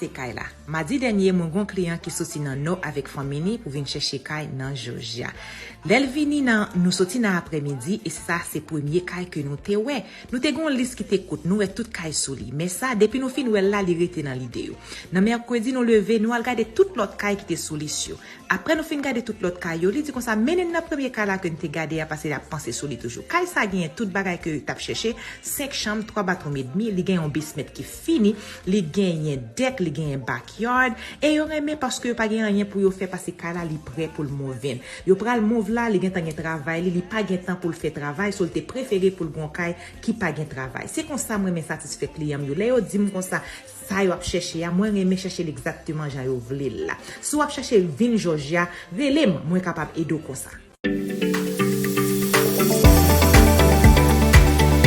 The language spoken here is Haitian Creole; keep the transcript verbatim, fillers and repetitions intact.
Te kay la. Madi dènye, mwen gon kliyan ki soti nan Nò avèk fanmi li pou vin chèche kay nan Jòjya. Lè l vini nan, nou soti nan aprèmidi e sa se premye kay ke nou te wè. Nou te gon lis ki te kout, nou wè tout kay sou li. Men sa, depi nou fin wè l la, li rete nan lide yo. Nan mèkredi, nou leve, nou al gade tout lòt kay ki te sou lis yo. Apre nou fin gade tout lòt kay yo, li di konsa, "Mennen n nan premye kay la ke n te gade a, paske l ap panse sou li toujou." Kay sa genyen tout bagay ke yo t ap chèche, senk chanm, twa batwòm edmi, li gen yon basement ki fini, li genyen dèk, li genyen backyard, e yo renmen paske yo pa gen anyen pou yo fè, paske kay la li prè pou l move. Yo pral move la, li gentan gen travay li, li pa gen tan pou l fè travay, so l te prefere pou l gon kay ki pa gen travay. Se konsa mwen renmen satisfè kliyan m yo. Lè yo di m konsa, sa yo ap chèche a, mwen renmen chèche l egzakteman jan yo vle l la. Si w ap chèche vin Jòjya, rele m, mwen kapab ede w konsa.